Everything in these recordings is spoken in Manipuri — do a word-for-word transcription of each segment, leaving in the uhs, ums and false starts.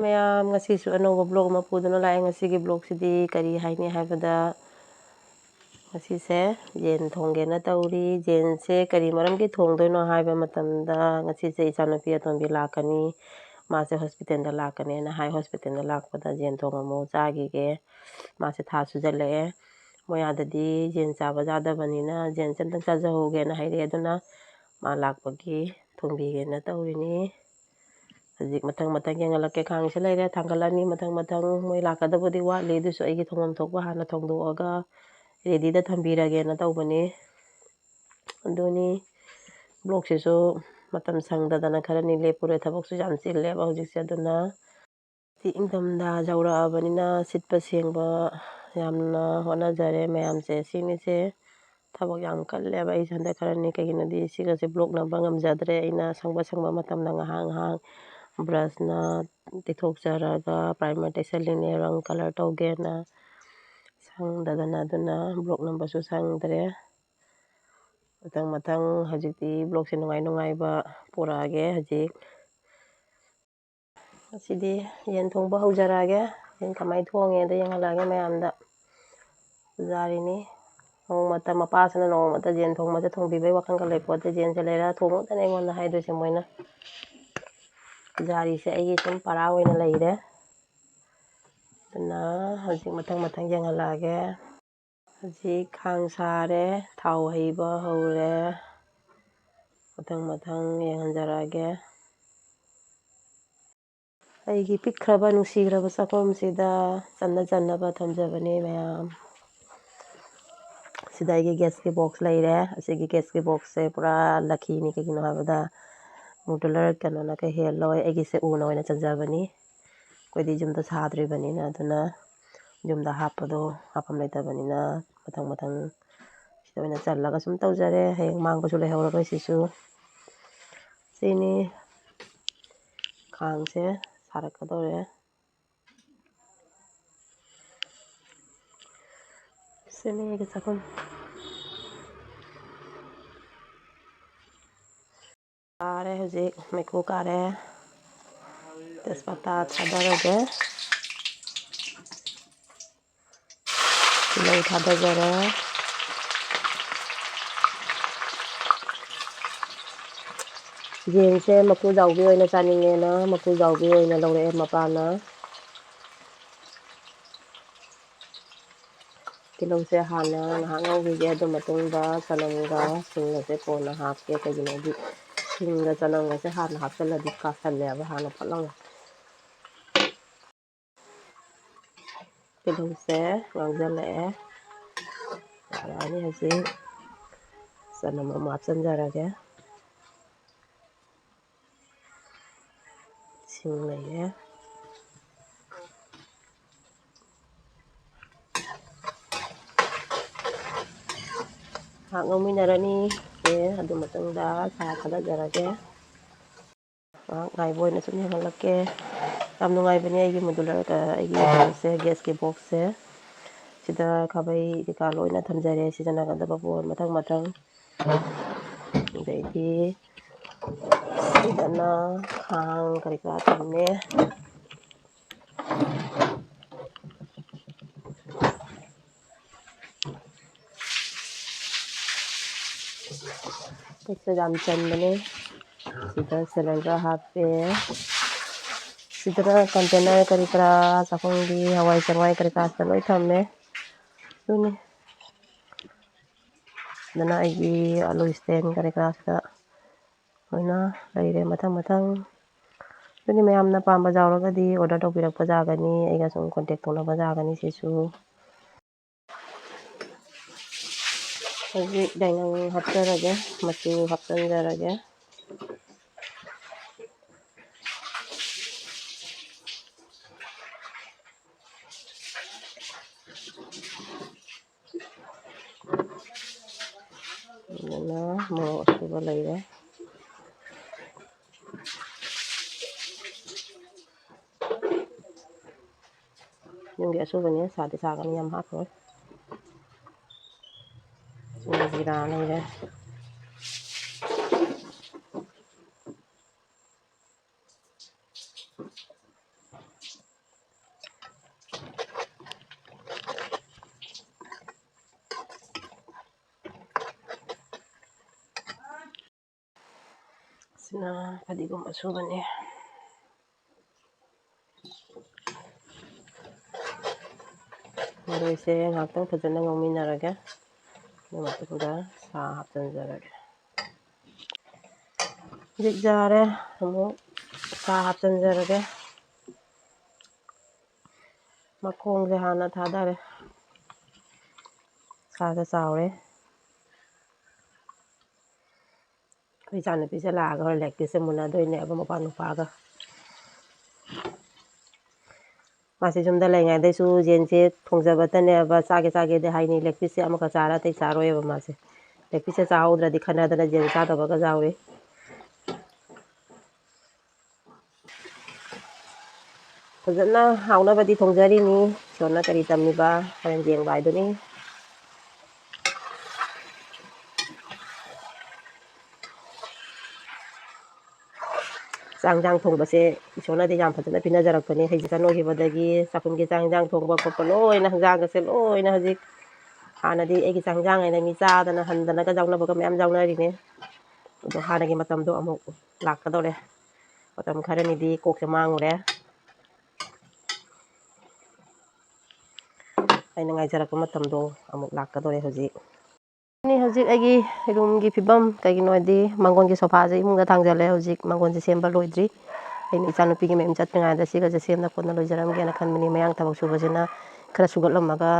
ꯃꯌꯥꯝ, ꯉꯁꯤꯁꯨ ꯑꯅꯧꯕ vlog ꯑꯃ ꯄꯨꯗꯨꯅ ꯂꯥꯛꯑꯦ꯫ ꯉꯁꯤꯒꯤ vlogꯁꯤꯗꯤ ꯀꯔꯤ ꯍꯥꯏꯅꯤ ꯍꯥꯏꯕꯗ, ꯉꯁꯤꯁꯦ ꯌꯦꯟ ꯊꯣꯡꯒꯦꯅ ꯇꯧꯔꯤ꯫ ꯌꯦꯟꯁꯦ ꯀꯔꯤ ꯃꯔꯝꯒꯤ ꯊꯣꯡꯗꯣꯏꯅꯣ ꯍꯥꯏꯕ ꯃꯇꯝꯗ, ꯉꯁꯤꯁꯦ ꯏꯆꯥꯅꯨꯄꯤ ꯑꯇꯣꯝꯕꯤ ꯂꯥꯛꯀꯅꯤ, ꯃꯥꯁꯦ hospitalꯗ ꯂꯥꯛꯀꯅꯦꯅ ꯍꯥꯏ꯫ Hospitalꯗ ꯂꯥꯛꯄꯗ ꯌꯦꯟ ꯊꯣꯡ ꯑꯃꯨꯛ ꯆꯥꯈꯤꯒꯦ꯫ ꯃꯥꯁꯦ ꯊꯥ ꯁꯨꯖꯜꯂꯛꯑꯦ꯫ ꯃꯣꯏ ꯑꯥꯗꯗꯤ ꯌꯦꯟ ꯆꯥꯕ ꯌꯥꯗꯕꯅꯤꯅ ꯌꯦꯟꯁꯦ ꯑꯝꯇꯪ ꯆꯥꯖꯍꯧꯒꯦꯅ ꯍꯥꯏꯔꯛꯑꯦ꯫ ꯑꯗꯨꯅ ꯃꯥ ꯂꯥꯛꯄꯒꯤ ꯊꯣꯡꯕꯤꯒꯦꯅ ꯇꯧꯔꯤꯅꯤ꯫ ꯍꯧꯖꯤꯛ ꯃꯊꯪ ꯃꯊꯪ ꯌꯦꯡꯍꯜꯂꯛꯀꯦ꯫ ꯈꯥꯡꯁꯦ ꯂꯩꯔꯦ, ꯊꯥꯡꯒꯠꯂꯅꯤ꯫ ꯃꯊꯪ ꯃꯊꯪ ꯃꯣꯏ ꯂꯥꯛꯀꯗꯕꯨꯗꯤ ꯋꯥꯠꯂꯤ, ꯑꯗꯨꯁꯨ ꯑꯩꯒꯤ ꯊꯣꯡꯐꯝ ꯊꯣꯛꯄ ꯍꯥꯟꯅ ꯊꯣꯡꯗꯣꯛꯑꯒ readyꯗ ꯊꯝꯕꯤꯔꯒꯦꯅ ꯇꯧꯕꯅꯤ꯫ ꯑꯗꯨꯅꯤ, vlogꯁꯤꯁꯨ ꯃꯇꯝ ꯁꯪꯗꯗꯅ ꯈꯔꯅꯤ ꯂꯦꯞꯄꯨꯔꯦ꯫ ꯊꯕꯛꯁꯨ ꯌꯥꯝ ꯆꯤꯜꯂꯦꯕ ꯍꯧꯖꯤꯛꯁꯦ꯫ ꯑꯗꯨꯅ ꯏꯪꯊꯝꯊꯥ ꯌꯧꯔꯛꯑꯕꯅꯤꯅ ꯁꯤꯠꯄ ꯁꯦꯡꯕ ꯌꯥꯝꯅ ꯍꯣꯠꯅꯖꯔꯦ ꯃꯌꯥꯝꯁꯦ꯫ ꯁꯤꯅꯤꯁꯦ ꯊꯕꯛ ꯌꯥꯝ ꯀꯜꯂꯦꯕ ꯑꯩꯁꯦ ꯍꯟꯗꯛ ꯈꯔꯅꯤ꯫ ꯀꯩꯒꯤꯅꯣꯗꯤ ꯁꯤꯒꯁꯦ vlog ꯅꯝꯕ ꯉꯝꯖꯗ꯭ꯔꯦ꯫ ꯑꯩꯅ ꯁꯪꯕ ꯁꯪꯕ ꯃꯇꯝꯗ ꯉꯥꯏꯍꯥꯛ ꯉꯥꯏꯍꯥꯛ brushꯅ ꯇꯩꯊꯣꯛꯆꯔꯒ primer ꯇꯩꯁꯜꯂꯤꯅꯦ, ꯔꯪ colour ꯇꯧꯒꯦꯅ꯫ ꯁꯪꯗꯗꯅ ꯑꯗꯨꯅ vlog ꯅꯝꯕꯁꯨ ꯁꯪꯗ꯭ꯔꯦ꯫ ꯃꯊꯪ ꯃꯊꯪ ꯍꯧꯖꯤꯛꯇꯤ vlogꯁꯦ ꯅꯨꯡꯉꯥꯏ ꯅꯨꯡꯉꯥꯏꯕ ꯄꯨꯔꯛꯑꯒꯦ꯫ ꯍꯧꯖꯤꯛ ꯉꯁꯤꯗꯤ ꯌꯦꯟ ꯊꯣꯡꯕ ꯍꯧꯖꯔꯛꯑꯒꯦ꯫ ꯌꯦꯟ ꯀꯃꯥꯏꯅ ꯊꯣꯡꯉꯦꯗꯣ ꯌꯦꯡꯍꯜꯂꯛꯑꯒꯦ ꯃꯌꯥꯝꯗ꯫ ꯄꯨꯖꯥꯔꯤꯅꯤ꯫ ꯅꯣꯡꯃꯇ ꯃꯄꯥꯁꯤꯅ ꯅꯣꯡꯃꯇ ꯌꯦꯟ ꯊꯣꯡꯕꯁꯦ ꯊꯣꯡꯕꯤꯕꯩ ꯋꯥꯈꯜꯒ ꯂꯩꯄꯣꯠꯇꯦ꯫ ꯌꯦꯟꯁꯦ ꯂꯩꯔ ꯊꯣꯡꯉꯨꯗꯅ ꯑꯩꯉꯣꯟꯗ ꯍꯥꯏꯗꯣꯏꯁꯦ ꯃꯣꯏꯅ꯫ ꯄꯨꯖꯥꯔꯤꯁꯦ ꯑꯩꯒꯤ ꯁꯨꯝ ꯄꯔꯥ ꯑꯣꯏꯅ ꯂꯩꯔꯦ꯫ ꯑꯗꯨꯅ ꯍꯧꯖꯤꯛ ꯃꯊꯪ ꯃꯊꯪ ꯌꯦꯡꯍꯜꯂꯛꯑꯒꯦ꯫ ꯍꯧꯖꯤꯛ ꯈꯥꯡ ꯁꯥꯔꯦ, ꯊꯥꯎ ꯍꯩꯕ ꯍꯧꯔꯦ꯫ ꯃꯊꯪ ꯃꯊꯪ ꯌꯦꯡꯍꯟꯖꯔꯛꯑꯒꯦ꯫ ꯑꯩꯒꯤ ꯄꯤꯛꯈ꯭ꯔꯕ ꯅꯨꯡꯁꯤꯈ꯭ꯔꯕ ꯆꯥꯛꯈꯨꯝꯁꯤꯗ ꯆꯟꯅ ꯆꯟꯅꯕ ꯊꯝꯖꯕꯅꯦ ꯃꯌꯥꯝ꯫ ꯁꯤꯗ ꯑꯩꯒꯤ gasꯀꯤ box ꯂꯩꯔꯦ꯫ ꯑꯁꯤꯒꯤ gasꯀꯤ boxꯁꯦ ꯄꯨꯔꯥ luckyꯅꯤ꯫ ꯀꯩꯒꯤꯅꯣ ꯍꯥꯏꯕꯗ modular ꯀꯩꯅꯣꯅ ꯀꯩ ꯍꯦꯜꯂꯣꯏ, ꯑꯩꯒꯤꯁꯦ ꯎꯅ ꯑꯣꯏꯅ ꯆꯟꯖꯕꯅꯤ꯫ ꯑꯩꯈꯣꯏꯗꯤ ꯌꯨꯝꯗ ꯁꯥꯗ꯭ꯔꯤꯕꯅꯤꯅ, ꯑꯗꯨꯅ ꯌꯨꯝꯗ ꯍꯥꯞꯄꯗꯣ ꯍꯥꯞꯐꯝ ꯂꯩꯇꯕꯅꯤꯅ ꯃꯊꯪ ꯃꯊꯪ ꯁꯤꯗ ꯑꯣꯏꯅ ꯆꯜꯂꯒ ꯁꯨꯝ ꯇꯧꯖꯔꯦ꯫ ꯍꯌꯦꯡ ꯃꯥꯡꯕꯁꯨ ꯂꯩꯍꯧꯔꯔꯣꯏ ꯁꯤꯁꯨ꯫ ꯁꯤꯅꯤ ꯈꯥꯡꯁꯦ ꯁꯥꯔꯛꯀꯗꯧꯔꯦ꯫ ꯁꯤꯅꯤ ꯑꯩꯒꯤ ꯆꯥꯛꯈꯨꯝ꯫ ꯀꯥꯔꯦ ꯍꯧꯖꯤꯛ, ꯃꯩꯈꯨ ꯀꯥꯔꯦ꯫ ꯇꯦꯖꯄꯇꯥ ꯊꯥꯗꯔꯒꯦ꯫ ꯇꯤꯜꯍꯧ ꯊꯥꯗꯖꯔꯦ꯫ ꯌꯦꯟꯁꯦ ꯃꯀꯨ ꯖꯥꯎꯕꯤ ꯑꯣꯏꯅ ꯆꯥꯅꯤꯡꯉꯦꯅ ꯃꯀꯨ ꯖꯥꯎꯕꯤ ꯑꯣꯏꯅ ꯂꯧꯔꯛꯑꯦ ꯃꯄꯥꯅ꯫ ꯇꯤꯜꯍꯧꯁꯦ ꯍꯥꯟꯅ ꯉꯥꯏꯍꯥꯛ ꯉꯧꯈꯤꯒꯦ꯫ ꯑꯗꯨ ꯃꯇꯨꯡꯗ ꯆꯅꯝꯒ ꯁꯤꯡꯒꯁꯦ ꯀꯣꯟꯅ ꯍꯥꯞꯀꯦ꯫ ꯀꯩꯒꯤꯅꯣꯗꯤ ꯁꯤꯡꯒ ꯆꯅꯝꯒꯁꯦ ꯍꯥꯟꯅ ꯍꯥꯞꯆꯜꯂꯗꯤ ꯀꯥꯁꯜꯂꯦꯕ, ꯍꯥꯟꯅ ꯐꯠ ꯂꯥꯎꯅ꯫ ꯇꯤꯜꯍꯧꯁꯦ ꯉꯧꯁꯜꯂꯛꯑꯦ꯫ ꯌꯥꯔꯛꯑꯅꯤ ꯍꯧꯖꯤꯛ꯫ ꯆꯅꯝ ꯑꯃꯨꯛ ꯍꯥꯞꯆꯤꯟꯖꯔꯒꯦ꯫ ꯁꯤꯡ ꯂꯩꯔꯦ꯫ ꯉꯥꯏꯍꯥꯛ ꯉꯧꯃꯤꯟꯅꯔꯅꯤ꯫ ꯑꯦ, ꯑꯗꯨ ꯃꯇꯨꯡꯗ ꯁꯥ ꯊꯥꯗꯖꯔꯒꯦ꯫ ꯉꯥꯏꯍꯥꯛ ꯉꯥꯏꯕ ꯑꯣꯏꯅ ꯁꯨꯝ ꯌꯦꯡꯍꯜꯂꯛꯀꯦ꯫ ꯌꯥꯝ ꯅꯨꯡꯉꯥꯏꯕꯅꯦ ꯑꯩꯒꯤ ꯃꯣꯗꯨꯂꯔ, ꯑ, ꯑꯩꯒꯤ ꯀꯩꯅꯣꯁꯦ, ꯒ꯭ꯌꯥꯁꯀꯤ ꯕꯣꯛꯁꯁꯦ꯫ ꯁꯤꯗ ꯈꯥꯕꯩ ꯀꯩꯀꯥ ꯂꯣꯏꯅ ꯊꯝꯖꯔꯦ, ꯁꯤꯖꯤꯟꯅꯒꯗꯕ ꯄꯣꯠ ꯃꯊꯪ ꯃꯊꯪ꯫ ꯑꯗꯩꯗꯤ ꯁꯤꯗꯅ ꯈꯥꯡ ꯀꯔꯤ ꯀꯔꯥ ꯊꯝꯃꯦ꯫ ꯄꯣꯠꯁꯦ ꯌꯥꯝ ꯆꯟꯕꯅꯦ꯫ ꯁꯤꯗ ꯁꯤꯂꯤꯟꯗꯔ ꯍꯥꯞꯄꯦ꯫ ꯁꯤꯗꯅ ꯀꯟꯇꯦꯅꯔ ꯀꯔꯤ ꯀꯔꯥ, ꯆꯥꯛꯈꯨꯝꯒꯤ ꯍꯋꯥꯏ ꯆꯦꯡꯋꯥꯏ ꯀꯔꯤ ꯀꯔꯥ ꯁꯤꯗ ꯂꯣꯏ ꯊꯝꯃꯦ꯫ ꯑꯗꯨꯅꯤ꯫ ꯁꯤꯗꯅ ꯑꯩꯒꯤ ꯑꯂꯨ ꯁ꯭ꯇꯦꯟ ꯀꯔꯤ ꯀꯔꯥ ꯁꯤꯗ ꯂꯣꯏꯅ ꯂꯩꯔꯦ ꯃꯊꯪ ꯃꯊꯪ꯫ ꯑꯗꯨꯅꯤ, ꯃꯌꯥꯝꯅ ꯄꯥꯝꯕ ꯌꯥꯎꯔꯒꯗꯤ ꯑꯣꯔꯗꯔ ꯇꯧꯕꯤꯔꯛꯄ ꯌꯥꯒꯅꯤ, ꯑꯩꯒ ꯁꯨꯝ ꯀꯣꯟꯇꯦꯛ ꯇꯧꯅꯕ ꯌꯥꯒꯅꯤ ꯁꯤꯁꯨ꯫ ꯍꯧꯖꯤꯛ ꯌꯥꯏꯉꯪ ꯍꯥꯞꯆꯔꯒꯦ, ꯃꯆꯨ ꯍꯥꯞꯆꯤꯟꯖꯔꯒꯦ꯫ ꯑꯗꯨꯅ ꯃꯣꯔꯣꯛ ꯑꯁꯨꯕ ꯂꯩꯔꯦ꯫ ꯌꯨꯝꯒꯤ ꯑꯁꯨꯕꯅꯤ, ꯁꯥꯗꯤ ꯁꯥꯒꯅꯤ, ꯌꯥꯝ ꯍꯥꯞꯄꯣꯏ꯫ ꯁꯤꯡ ꯖꯤꯔꯥ ꯂꯩꯔꯦ꯫ ꯐꯗꯤꯒꯣꯝ ꯑꯁꯨꯕꯅꯦ꯫ ꯃꯔꯣꯏꯁꯦ ꯉꯥꯏꯍꯥꯛꯇꯪ ꯐꯖꯅ ꯉꯧꯃꯤꯟꯅꯔꯒꯦ꯫ ꯑꯗꯨ ꯃꯇꯨꯡꯗ ꯁꯥ ꯍꯥꯞꯆꯤꯟꯖꯔꯒꯦ꯫ ꯍꯧꯖꯤꯛ ꯌꯥꯔꯦ꯫ ꯑꯃꯨꯛ ꯁꯥ ꯍꯥꯞꯆꯤꯟꯖꯔꯒꯦ꯫ ꯃꯈꯣꯡꯁꯦ ꯍꯥꯟꯅ ꯊꯥꯗꯔꯦ꯫ ꯁꯥꯁꯦ ꯆꯥꯎꯔꯦ꯫ ꯑꯩꯈꯣꯏ ꯏꯆꯥꯅꯨꯄꯤꯁꯦ ꯂꯥꯛꯑꯒ ꯍꯣꯔꯦꯟ ꯂꯦꯒ ꯄꯤꯁꯁꯦ ꯃꯨꯟꯅꯗꯣꯏꯅꯦꯕ, ꯃꯄꯥ ꯅꯨꯄꯥꯒ꯫ ꯃꯥꯁꯦ ꯌꯨꯝꯗ ꯂꯩꯉꯩꯗꯩꯁꯨ ꯌꯦꯟꯁꯦ ꯊꯣꯡꯖꯕꯇꯅꯦꯕ ꯆꯥꯒꯦ ꯆꯥꯒꯦꯗꯤ ꯍꯥꯏꯅꯤ꯫ ꯂꯦꯒ ꯄꯤꯁꯁꯦ ꯑꯃꯈꯛ ꯆꯥꯔ ꯑꯇꯩ ꯆꯥꯔꯣꯏꯕ ꯃꯥꯁꯦ꯫ ꯂꯦꯒ ꯄꯤꯁꯁꯦ ꯆꯥꯍꯧꯗ꯭ꯔꯗꯤ ꯈꯠꯅꯗꯅ ꯌꯦꯟ ꯆꯥꯗꯕꯒ ꯌꯥꯎꯏ꯫ ꯐꯖꯅ ꯍꯥꯎꯅꯕꯗꯤ ꯊꯣꯡꯖꯔꯤꯅꯤ꯫ ꯏꯁꯣꯔꯅ ꯀꯔꯤ ꯇꯝꯃꯤꯕ ꯍꯣꯔꯦꯟ ꯌꯦꯡꯕ ꯍꯥꯏꯗꯨꯅꯤ꯫ ꯆꯥꯛ ꯏꯟꯖꯥꯡ ꯊꯣꯡꯕꯁꯦ ꯏꯁꯣꯔꯅꯗꯤ ꯌꯥꯝ ꯐꯖꯅ ꯄꯤꯅꯖꯔꯛꯄꯅꯤ꯫ ꯍꯧꯖꯤꯛꯀ ꯅꯣꯏꯈꯤꯕꯗꯒꯤ ꯆꯥꯛꯈꯨꯝꯒꯤ ꯆꯥꯛ ꯏꯟꯖꯥꯡ ꯊꯣꯡꯕ ꯈꯣꯠꯄ ꯂꯣꯏꯅ, ꯍꯤꯟꯖꯥꯡꯒꯁꯦ ꯂꯣꯏꯅ ꯍꯧꯖꯤꯛ, ꯍꯥꯟꯅꯗꯤ ꯑꯩꯒꯤ ꯆꯥꯛ ꯏꯟꯖꯥꯡ ꯍꯥꯏꯅ ꯃꯤ ꯆꯥꯗꯅ ꯍꯟꯗꯅꯒ ꯌꯥꯎꯅꯕꯒ ꯃꯌꯥꯝ ꯌꯥꯎꯅꯔꯤꯅꯦ꯫ ꯑꯗꯣ ꯍꯥꯟꯅꯒꯤ ꯃꯇꯝꯗꯣ ꯑꯃꯨꯛ ꯂꯥꯛꯀꯗꯧꯔꯦ꯫ ꯃꯇꯝ ꯈꯔꯅꯤꯗꯤ ꯀꯣꯛꯁꯦ ꯃꯥꯡꯉꯨꯔꯦ꯫ ꯑꯩꯅ ꯉꯥꯏꯖꯔꯛꯄ ꯃꯇꯝꯗꯣ ꯑꯃꯨꯛ ꯂꯥꯛꯀꯗꯧꯔꯦ ꯍꯧꯖꯤꯛ꯫ ꯅꯤ ꯍꯧꯖꯤꯛ ꯑꯩꯒꯤ ꯔꯨꯝꯒꯤ ꯐꯤꯕꯝ꯫ ꯀꯩꯒꯤꯅꯣ ꯍꯥꯏꯗꯤ ꯃꯥꯡꯒꯣꯟꯒꯤ ꯁꯣꯐꯥꯁꯦ ꯏꯃꯨꯡꯗ ꯊꯥꯡꯖꯜꯂꯦ꯫ ꯍꯧꯖꯤꯛ ꯃꯥꯡꯒꯣꯟꯁꯦ ꯁꯦꯝꯕ ꯂꯣꯏꯗ꯭ꯔꯤ꯫ ꯑꯩꯅ ꯏꯆꯥꯅꯨꯄꯤꯒꯤ ꯃꯌꯨꯝ ꯆꯠꯇ꯭ꯔꯤꯉꯩꯗ ꯁꯤꯒꯁꯦ ꯁꯦꯝꯅ ꯈꯣꯠꯅ ꯂꯣꯏꯖꯔꯝꯒꯦꯅ ꯈꯟꯕꯅꯤ꯫ ꯃꯌꯥꯡ ꯊꯕꯛ ꯁꯨꯕꯁꯤꯅ ꯈꯔ ꯁꯨꯒꯠꯂꯝꯃꯒ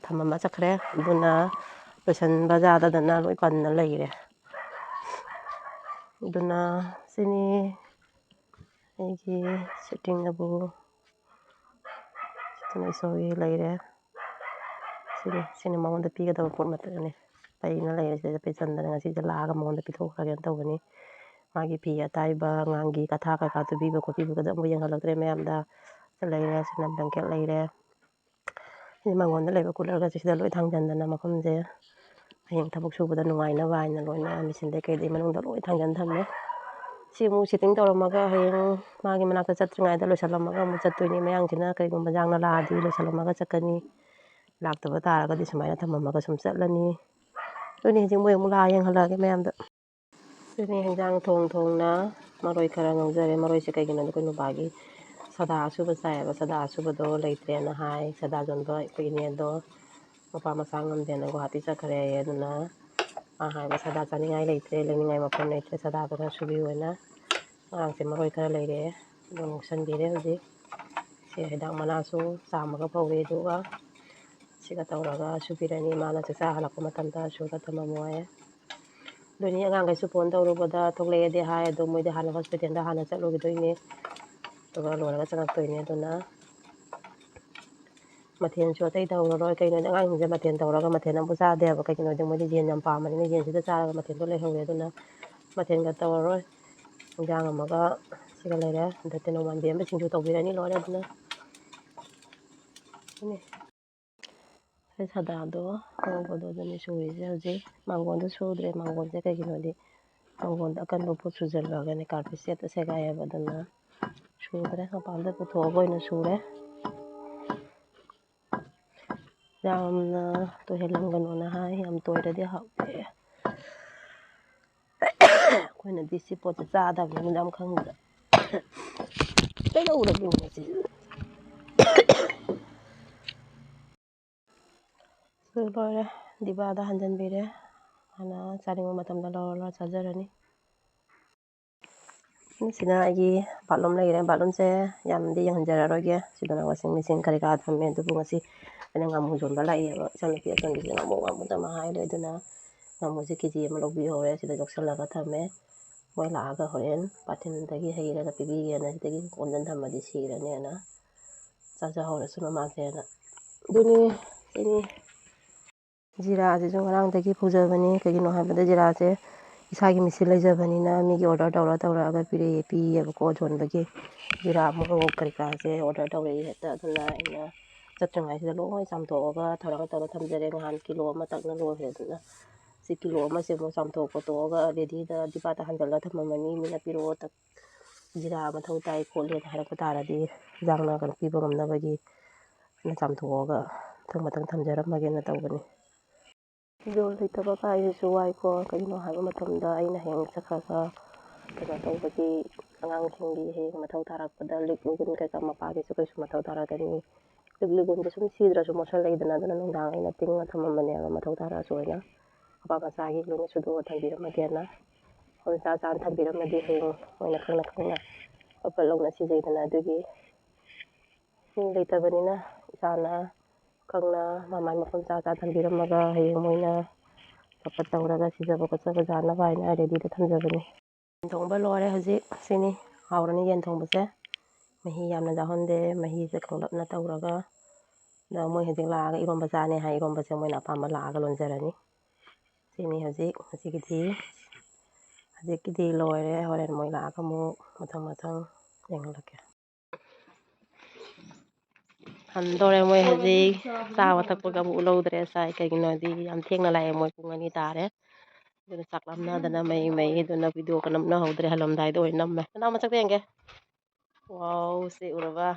ꯊꯝꯃꯝꯃ ꯆꯠꯈ꯭ꯔꯦ꯫ ꯑꯗꯨꯅ ꯂꯣꯏꯁꯟꯕ ꯌꯥꯗꯗꯅ ꯂꯣꯏ ꯄꯟꯅ ꯂꯩꯔꯦ꯫ ꯑꯗꯨꯅ ꯁꯤꯅꯤ ꯑꯩꯒꯤ ꯁꯤꯇꯤꯡ ꯑꯕꯨ꯫ ꯁꯤꯅ ꯏꯁꯣꯔꯒꯤ ꯂꯩꯔꯦ꯫ ꯁꯤꯅꯤ, ꯁꯤꯅꯤ ꯃꯉꯣꯟꯗ ꯄꯤꯒꯗꯕ ꯄꯣꯠ ꯃꯇꯠꯅꯤ꯫ ꯄꯩꯅ ꯂꯩꯔꯦ ꯁꯤꯗ ꯄꯩꯁꯟꯗꯅ ꯉꯁꯤꯁꯦ ꯂꯥꯛꯑꯒ ꯃꯉꯣꯟꯗ ꯄꯤꯊꯣꯛꯈ꯭ꯔꯒꯦꯅ ꯇꯧꯕꯅꯤ꯫ ꯃꯥꯒꯤ ꯐꯤ ꯑꯇꯥꯏꯕ, ꯑꯉꯥꯡꯒꯤ ꯀꯊꯥ ꯀꯩꯀꯥ ꯇꯨꯕꯤꯕ ꯈꯣꯠꯄꯤꯕꯒꯗꯣ ꯑꯃꯨꯛ ꯌꯦꯡꯍꯜꯂꯛꯇ꯭ꯔꯦ ꯃꯌꯥꯝꯗ꯫ ꯁꯤꯗ ꯂꯩꯔꯦ, ꯁꯤꯅ blanket ꯂꯩꯔꯦ꯫ ꯁꯤ ꯃꯉꯣꯟꯗ ꯂꯩꯕ coolerꯒꯁꯦ ꯁꯤꯗ ꯂꯣꯏ ꯊꯥꯡꯖꯟꯗꯅ ꯃꯐꯝꯁꯦ ꯍꯌꯦꯡ ꯊꯕꯛ ꯁꯨꯕꯗ ꯅꯨꯡꯉꯥꯏꯅꯕ ꯍꯥꯏꯅ ꯂꯣꯏꯅ ꯃꯦꯆꯤꯟꯗꯩ ꯀꯩꯗꯩ ꯃꯅꯨꯡꯗ ꯂꯣꯏ ꯊꯥꯡꯖꯟ ꯊꯝꯃꯦ꯫ ꯁꯤ ꯑꯃꯨꯛ ꯁꯤꯇꯤꯡ ꯇꯧꯔꯝꯃꯒ ꯍꯌꯦꯡ ꯃꯥꯒꯤ ꯃꯅꯥꯛꯇ ꯆꯠꯇ꯭ꯔꯤꯉꯩꯗ ꯂꯣꯏꯁꯜꯂꯝꯃꯒ ꯑꯃꯨꯛ ꯆꯠꯇꯣꯏꯅꯤ꯫ ꯃꯌꯥꯡꯁꯤꯅ ꯀꯔꯤꯒꯨꯝꯕ ꯌꯥꯡꯅ ꯂꯥꯛꯑꯗꯤ ꯂꯣꯏꯁꯜꯂꯝꯃꯒ ꯆꯠꯀꯅꯤ꯫ ꯂꯥꯛꯇꯕ ꯇꯥꯔꯒꯗꯤ ꯁꯨꯃꯥꯏꯅ ꯊꯝꯃꯝꯃꯒ ꯁꯨꯝ ꯆꯠꯂꯅꯤ꯫ ꯑꯗꯨꯅꯤ ꯍꯧꯖꯤꯛ ꯃꯣꯏ ꯑꯃꯨꯛ ꯂꯥꯛꯑ ꯌꯦꯡꯍꯜꯂꯛꯑꯒꯦ ꯃꯌꯥꯝꯗ꯫ ꯑꯗꯨꯅꯤ ꯍꯤꯟꯖꯥꯡ ꯊꯣꯡ ꯊꯣꯡꯅ ꯃꯔꯣꯏ ꯈꯔ ꯉꯧꯖꯔꯦ꯫ ꯃꯔꯣꯏꯁꯦ ꯀꯩꯒꯤꯅꯣꯗꯤ ꯑꯩꯈꯣꯏ ꯅꯨꯄꯥꯒꯤ ꯁꯥꯗꯥ ꯑꯁꯨꯕ ꯆꯥꯏꯌꯦꯕ꯫ ꯁꯥꯗꯥ ꯑꯁꯨꯕꯗꯣ ꯂꯩꯇ꯭ꯔꯦꯅ ꯍꯥꯏ꯫ ꯁꯥꯗꯥ ꯌꯣꯟꯕ ꯑꯩꯈꯣꯏ ꯏꯅꯦꯗꯣ ꯃꯄꯥ ꯃꯆꯥ ꯉꯝꯗꯦꯅ ꯒꯨꯋꯥꯍꯥꯇꯤ ꯆꯠꯈ꯭ꯔꯦ ꯍꯥꯏꯌꯦ꯫ ꯑꯗꯨꯅ ꯃꯥ ꯍꯥꯏꯕ ꯁꯥꯗꯥ ꯆꯥꯅꯤꯡꯉꯥꯏ ꯂꯩꯇ꯭ꯔꯦ, ꯂꯩꯅꯤꯡꯉꯥꯏ ꯃꯐꯝ ꯂꯩꯇ꯭ꯔꯦ, ꯁꯥꯗꯥꯗꯣ ꯈꯔ ꯁꯨꯕꯤꯌꯨ ꯍꯥꯏꯅ꯫ ꯉꯔꯥꯡꯁꯦ ꯃꯔꯣꯏ ꯈꯔ ꯂꯩꯔꯛꯑꯦ, ꯑꯗꯨ ꯉꯧꯁꯟꯕꯤꯔꯦ ꯍꯧꯖꯤꯛ꯫ ꯁꯤ ꯍꯤꯗꯥꯛ ꯃꯅꯥꯁꯨ ꯆꯥꯝꯃꯒ ꯐꯧꯔꯦ, ꯑꯗꯨꯒ ꯁꯤꯒ ꯇꯧꯔꯒ ꯁꯨꯕꯤꯔꯅꯤ꯫ ꯃꯥꯅ ꯆꯥꯛꯆꯥ ꯍꯜꯂꯛꯄ ꯃꯇꯝꯗ ꯁꯨꯔꯒ ꯊꯝꯃꯝꯃꯣ ꯍꯥꯏꯌꯦ꯫ ꯑꯗꯨꯅꯤ ꯑꯉꯥꯡꯈꯩꯁꯨ ꯐꯣꯟ ꯇꯧꯔꯨꯕꯗ ꯊꯣꯛꯂꯛꯑꯦꯗꯤ ꯍꯥꯏ, ꯑꯗꯣ ꯃꯣꯏꯗꯤ ꯍꯥꯟꯅ ꯍꯣꯁꯄꯤꯇꯥꯜꯗ ꯍꯥꯟꯅ ꯆꯠꯂꯨꯈꯤꯗꯣꯏꯅꯦ, ꯑꯗꯨꯒ ꯂꯣꯏꯔꯒ ꯆꯪꯉꯛꯇꯣꯏꯅꯦ꯫ ꯑꯗꯨꯅ ꯃꯊꯦꯜꯁꯨ ꯑꯇꯩ ꯇꯧꯔꯔꯣꯏ꯫ ꯀꯩꯅꯣꯗꯤ ꯑꯉꯥꯡꯁꯤꯡꯁꯦ ꯃꯊꯦꯜ ꯇꯧꯔꯒ ꯃꯊꯦꯜ ꯑꯃꯐꯥꯎ ꯆꯥꯗꯦꯕ꯫ ꯀꯩꯒꯤꯅꯣꯗꯤ ꯃꯣꯏꯗꯤ ꯌꯦꯟ ꯌꯥꯝ ꯄꯥꯝꯕꯅꯤꯅ ꯌꯦꯟꯁꯤꯗ ꯆꯥꯔꯒ ꯃꯊꯦꯜꯗꯣ ꯂꯩꯍꯧꯔꯦ꯫ ꯑꯗꯨꯅ ꯃꯊꯦꯜꯒ ꯇꯧꯔꯔꯣꯏ꯫ ꯏꯟꯖꯥꯡ ꯑꯃꯒ ꯁꯤꯒ ꯂꯩꯔꯦ꯫ ꯑꯗ ꯇꯦꯅꯧ ꯃꯥꯟꯕꯤ ꯑꯃ ꯁꯤꯡꯖꯨ ꯇꯧꯕꯤꯔꯅꯤ, ꯂꯣꯏꯔꯦ꯫ ꯑꯗꯨꯅ ꯁꯤꯅꯤ꯫ ꯁꯤ ꯁꯥꯗꯥꯗꯣ ꯉꯧꯕꯗꯣ ꯑꯗꯨꯅꯤ ꯁꯨꯔꯤꯁꯦ ꯍꯧꯖꯤꯛ꯫ ꯃꯥꯡꯒꯣꯟꯗꯣ ꯁꯨꯗ꯭ꯔꯦ꯫ ꯃꯥꯡꯒꯣꯟꯁꯦ ꯀꯩꯒꯤꯅꯣꯗꯤ ꯃꯥꯡꯒꯣꯟꯗ ꯑꯀꯟꯕ ꯄꯣꯠ ꯁꯨꯖꯜꯂꯒꯅꯦ ꯀꯥꯔꯄꯦꯠ ꯁꯦꯠꯇ ꯁꯦꯒꯥꯏꯌꯦꯕ꯫ ꯑꯗꯨꯅ ꯁꯨꯗ꯭ꯔꯦ, ꯃꯄꯥꯟꯗ ꯄꯨꯊꯣꯛꯑꯒ ꯑꯣꯏꯅ ꯁꯨꯔꯦ꯫ ꯌꯥꯝꯅ ꯇꯣꯏꯍꯜꯂꯝꯒꯅꯣꯅ ꯍꯥꯏ, ꯌꯥꯝ ꯇꯣꯏꯔꯗꯤ ꯍꯥꯎꯇꯦ꯫ ꯑꯩꯈꯣꯏꯅꯗꯤ ꯁꯤ ꯄꯣꯠꯁꯦ ꯆꯥꯗꯕꯅꯤꯅ ꯌꯥꯝ ꯈꯪꯗ꯭ꯔꯦ꯫ ꯀꯩꯗꯧꯔꯒꯦ ꯉꯁꯤ? ꯁꯤ ꯂꯣꯏꯔꯦ, ꯗꯤꯕꯥꯗ ꯍꯟꯖꯟꯕꯤꯔꯦ꯫ ꯃꯥꯅ ꯆꯥꯅꯤꯡꯕ ꯃꯇꯝꯗ ꯂꯧꯔ ꯂꯧꯔ ꯆꯥꯖꯔꯅꯤ꯫ ꯁꯤꯅ ꯑꯩꯒꯤ ꯕꯥꯠꯔꯨꯝ ꯂꯩꯔꯦ꯫ ꯕꯥꯠꯔꯨꯝꯁꯦ ꯌꯥꯝꯗꯤ ꯌꯦꯡꯍꯟꯖꯔꯔꯣꯏꯒꯦ꯫ ꯁꯤꯗꯅ ꯋꯥꯁꯤꯡ ꯃꯦꯆꯤꯟ ꯀꯔꯤ ꯀꯔꯥ ꯊꯝꯃꯦ꯫ ꯑꯗꯨꯕꯨ ꯉꯁꯤ ꯑꯩꯅ ꯉꯥꯃꯨ ꯌꯣꯟꯕ ꯂꯥꯛꯏꯌꯦꯕ꯫ ꯏꯆꯥꯅꯨꯄꯤ ꯑꯇꯣꯟꯕꯤꯁꯤꯅ ꯉꯥꯃꯨ ꯉꯥꯃꯨꯗ ꯃꯍꯥꯏ ꯂꯩ꯫ ꯑꯗꯨꯅ ꯉꯥꯃꯨꯁꯦ ꯀꯦ ꯖꯤ ꯑꯃ ꯂꯧꯕꯤꯍꯧꯔꯦ꯫ ꯁꯤꯗ ꯌꯣꯛꯁꯜꯂꯒ ꯊꯝꯃꯦ꯫ ꯃꯣꯏ ꯂꯥꯛꯑꯒ ꯍꯣꯔꯦꯟ ꯕꯥꯇꯤꯟꯗꯒꯤ ꯍꯩꯔꯒ ꯄꯤꯕꯤꯒꯦꯅ ꯁꯤꯗꯒꯤ ꯑꯣꯝꯖꯟ ꯊꯝꯃꯗꯤ ꯁꯤꯔꯅꯦꯅ꯫ ꯆꯥꯖꯍꯧꯔꯁꯅꯨ ꯃꯥꯁꯦꯅ꯫ ꯑꯗꯨꯅꯤ, ꯁꯤꯅꯤ꯫ ꯖꯤꯔꯥꯁꯤꯁꯨ ꯉꯔꯥꯡꯗꯒꯤ ꯐꯧꯖꯕꯅꯤ꯫ ꯀꯩꯒꯤꯅꯣ ꯍꯥꯏꯕꯗ ꯖꯤꯔꯥꯁꯦ ꯏꯁꯥꯒꯤ ꯃꯤꯁꯤꯟ ꯂꯩꯖꯕꯅꯤꯅ ꯃꯤꯒꯤ order ꯇꯧꯔ ꯇꯧꯔꯛꯑꯒ ꯄꯤꯔꯛꯑꯦ, ꯄꯤꯌꯦꯕꯀꯣ ꯌꯣꯟꯕꯒꯤ꯫ ꯖꯤꯔꯥ, ꯃꯣꯔꯣꯛ ꯀꯔꯤ ꯀꯔꯥꯁꯦ order ꯇꯧꯔꯛꯏ ꯍꯦꯛꯇ꯫ ꯑꯗꯨꯅ ꯑꯩꯅ ꯆꯠꯇ꯭ꯔꯤꯉꯩꯁꯤꯗ ꯂꯣꯏ ꯆꯥꯝꯊꯣꯛꯑꯒ ꯊꯧꯔꯥꯡ ꯇꯧꯔ ꯊꯝꯖꯔꯦ꯫ ꯅꯍꯥꯟ ꯀꯤꯂꯣ ꯑꯃ ꯇꯛꯅ ꯂꯣꯏꯈ꯭ꯔꯦ꯫ ꯑꯗꯨꯅ ꯁꯤ ꯀꯤꯂꯣ ꯑꯃꯁꯦ ꯑꯃꯨꯛ ꯆꯥꯝꯊꯣꯛ ꯈꯣꯠꯇꯣꯛꯑꯒ readyꯗ ꯗꯤꯕꯥꯗ ꯍꯥꯟꯖꯜꯂ ꯊꯝꯃꯝꯃꯅꯤ꯫ ꯃꯤꯅ ꯄꯤꯔꯛꯑꯣ, ꯇꯛ-, ꯖꯤꯔꯥ ꯃꯊꯧ ꯇꯥꯏ ꯈꯣꯠꯂꯦꯅ ꯍꯥꯏꯔꯛꯄ ꯇꯥꯔꯗꯤ ꯏꯟꯖꯥꯡ ꯅꯥꯀꯩ ꯄꯤꯕ ꯉꯝꯅꯕꯒꯤ꯫ ꯑꯩꯅ ꯆꯥꯝꯊꯣꯛꯑꯒ ꯃꯊꯪ ꯃꯊꯪ ꯊꯝꯖꯔꯝꯃꯒꯦꯅ ꯇꯧꯕꯅꯤ꯫ ꯐꯤꯔꯣꯜ ꯂꯩꯇꯕ ꯀꯥꯏꯁꯤꯁꯨ ꯋꯥꯏꯀꯣ꯫ ꯀꯩꯒꯤꯅꯣ ꯍꯥꯏꯕ ꯃꯇꯝꯗ ꯑꯩꯅ ꯍꯌꯦꯡ ꯆꯠꯈ꯭ꯔꯒ ꯀꯩꯅꯣ ꯇꯧꯕꯒꯤ, ꯑꯉꯥꯡꯁꯤꯡꯒꯤ ꯍꯌꯦꯡ ꯃꯊꯧ ꯇꯥꯔꯛꯄꯗ ꯂꯤꯛ ꯂꯣꯏꯒꯨꯟ ꯀꯩꯀꯥ ꯃꯄꯥꯒꯤꯁꯨ ꯀꯩꯁꯨ ꯃꯊꯧ ꯇꯥꯔꯛꯀꯅꯤ꯫ ꯂꯤꯛ ꯂꯣꯏꯒꯨꯟꯗꯣ ꯁꯨꯝ ꯁꯤꯗ꯭ꯔꯁꯨ ꯃꯣꯠꯁꯜꯂꯛꯏꯗꯅ, ꯑꯗꯨꯅ ꯅꯨꯡꯗꯥꯡ ꯑꯩꯅ ꯇꯤꯡꯉ ꯊꯝꯃꯝꯕꯅꯦꯕ, ꯃꯊꯧ ꯇꯥꯔꯛꯑꯁꯨ ꯑꯩꯅ ꯑꯄꯥ ꯃꯆꯥꯒꯤ ꯂꯣꯏꯅ ꯁꯨꯗꯣꯛꯑ ꯊꯝꯕꯤꯔꯝꯃꯒꯦꯅ꯫ ꯃꯐꯝ ꯆꯥ ꯆꯥꯅ ꯊꯝꯕꯤꯔꯝꯃꯗꯤ ꯍꯌꯦꯡ ꯃꯣꯏꯅ ꯈꯪꯅ ꯈꯪꯅ ꯐꯠ ꯐꯠ ꯂꯧꯅ ꯁꯤꯖꯩꯗꯅ꯫ ꯑꯗꯨꯒꯤ ꯃꯤ ꯂꯩꯇꯕꯅꯤꯅ ꯏꯁꯥꯅ ꯈꯪꯅ ꯃꯃꯥꯏ ꯃꯐꯝ ꯆꯥ ꯆꯥ ꯊꯝꯕꯤꯔꯝꯃꯒ ꯍꯌꯦꯡ ꯃꯣꯏꯅ ꯐꯠ ꯐꯠ ꯇꯧꯔꯒ ꯁꯤꯖꯕ ꯈꯣꯠꯆꯕ ꯌꯥꯅꯕ ꯍꯥꯏꯅ ꯔꯦꯗꯤꯗ ꯊꯝꯖꯕꯅꯤ꯫ ꯌꯦꯟ ꯊꯣꯡꯕ ꯂꯣꯏꯔꯦ ꯍꯧꯖꯤꯛ꯫ ꯁꯤꯅꯤ ꯍꯥꯎꯔꯅꯤ ꯌꯦꯟ ꯊꯣꯡꯕꯁꯦ꯫ ꯃꯍꯤ ꯌꯥꯝꯅ ꯌꯥꯎꯍꯟꯗꯦ, ꯃꯍꯤꯁꯦ ꯀꯪꯂꯞꯅ ꯇꯧꯔꯒ꯫ ꯑꯗꯣ ꯃꯣꯏ ꯍꯧꯖꯤꯛ ꯂꯥꯛꯑꯒ ꯏꯔꯣꯝꯕ ꯆꯥꯅꯤ ꯍꯥꯏ, ꯏꯔꯣꯝꯕꯁꯦ ꯃꯣꯏꯅ ꯑꯄꯥꯝꯕ ꯂꯥꯛꯑꯒ ꯂꯣꯟꯖꯔꯅꯤ꯫ ꯁꯤꯅꯤ ꯍꯧꯖꯤꯛ, ꯍꯧꯖꯤꯛꯀꯤꯗꯤ, ꯍꯧꯖꯤꯛꯀꯤꯗꯤ ꯂꯣꯏꯔꯦ꯫ ꯍꯣꯔꯦꯟ ꯃꯣꯏ ꯂꯥꯛꯑꯒ ꯑꯃꯨꯛ ꯃꯊꯪ ꯃꯊꯪ ꯌꯦꯡꯍꯜꯂꯛꯀꯦ꯫ ꯍꯟꯗꯣꯔꯦ ꯃꯣꯏ ꯍꯧꯖꯤꯛ꯫ ꯆꯥꯕ ꯊꯛꯄꯒ ꯑꯃꯨꯛ ꯂꯧꯗ꯭ꯔꯦ ꯉꯁꯥꯏ, ꯀꯩꯒꯤꯅꯣꯗꯤ ꯌꯥꯝ ꯊꯦꯡꯅ ꯂꯥꯛꯑꯦ, ꯃꯣꯏ ꯄꯨꯡ ꯑꯅꯤ ꯇꯥꯔꯦ꯫ ꯑꯗꯨꯅ ꯆꯥꯛ ꯂꯥꯝꯅꯗꯅ ꯃꯩ ꯃꯩ, ꯑꯗꯨꯅ ꯚꯤꯗꯤꯑꯣꯒ ꯅꯝꯅꯍꯧꯗ꯭ꯔꯦ, ꯍꯜꯂꯝꯗꯥꯏꯗ ꯑꯣꯏꯅ ꯅꯝꯃꯦ꯫ ꯅꯅꯥꯎ ꯃꯁꯛꯇ ꯌꯦꯡꯒꯦ꯫ ꯋꯥꯎ, ꯁꯤ ꯎꯔꯕ?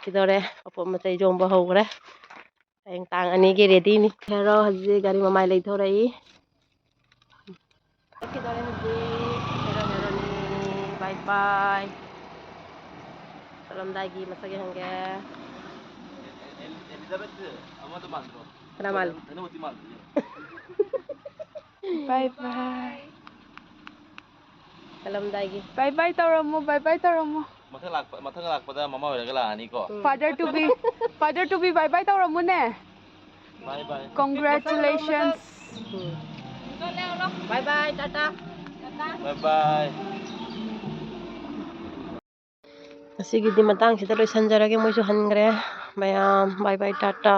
ꯀꯩꯗꯧꯔꯦ? ꯑꯄꯣꯠ ꯃꯆꯩ ꯌꯣꯝꯕ ꯍꯧꯈ꯭ꯔꯦ꯫ ꯍꯌꯦꯡ ꯇꯥꯡ ꯑꯅꯤꯒꯤ ꯔꯦꯗꯤꯅꯤ꯫ ꯍꯦꯔꯣ ꯍꯧꯖꯤꯛ ꯒꯥꯔꯤ ꯃꯃꯥꯏ ꯂꯩꯊꯣꯔꯛꯏ꯫ ꯆꯠꯈꯤꯗꯧꯔꯦ ꯍꯧꯖꯤꯛ꯫ ꯍꯦꯔꯣ, ꯍꯦꯔꯣꯅꯤ꯫ ꯕꯥꯏ ꯕꯥꯏ꯫ ꯆꯠꯂꯝꯗꯥꯏꯒꯤ ꯃꯁꯛ ꯌꯦꯡꯍꯟꯒꯦ꯫ ꯑꯦꯂꯤꯖꯥꯕꯦꯊ ꯑꯃꯗꯣ ꯃꯥꯟꯗ꯭ꯔꯣ? ꯀꯅꯥ ꯃꯥꯜꯂꯤ? ꯀꯩꯅꯣꯕꯨꯗꯤ ꯃꯥꯟꯕꯅꯦ꯫ ꯕꯥꯏ ꯕꯥꯏ꯫ ꯆꯠꯂꯝꯗꯥꯏꯒꯤ꯫ ꯕꯥꯏ ꯕꯥꯏ ꯇꯧꯔꯝꯃꯣ, ꯕꯥꯏ ꯕꯥꯏ ꯇꯧꯔꯝꯃꯣ꯫ ꯃꯊꯪ ꯂꯥꯛꯄ, ꯃꯊꯪ ꯂꯥꯛꯄꯗ ꯃꯃꯥ ꯑꯣꯏꯔꯒ ꯂꯥꯛꯑꯅꯤꯀꯣ꯫ ꯎꯝ꯫ Father to be, father to be by by ꯇꯧꯔꯝꯃꯨꯅꯦ꯫ By by. Congratulations꯫ ꯎꯝ꯫ ꯕꯥꯏ ꯕꯥꯏ, ꯇꯥꯇꯥ꯫ ꯕꯥꯏ ꯕꯥꯏ꯫ ꯉꯁꯤꯒꯤꯗꯤ ꯃꯇꯥꯡꯁꯤꯗ ꯂꯣꯏꯁꯟꯖꯔꯒꯦ, ꯃꯣꯏꯁꯨ ꯍꯟꯈ꯭ꯔꯦ꯫ ꯃꯌꯥꯝ ꯕꯥꯏ ꯕꯥꯏ, ꯇꯥꯇꯥ꯫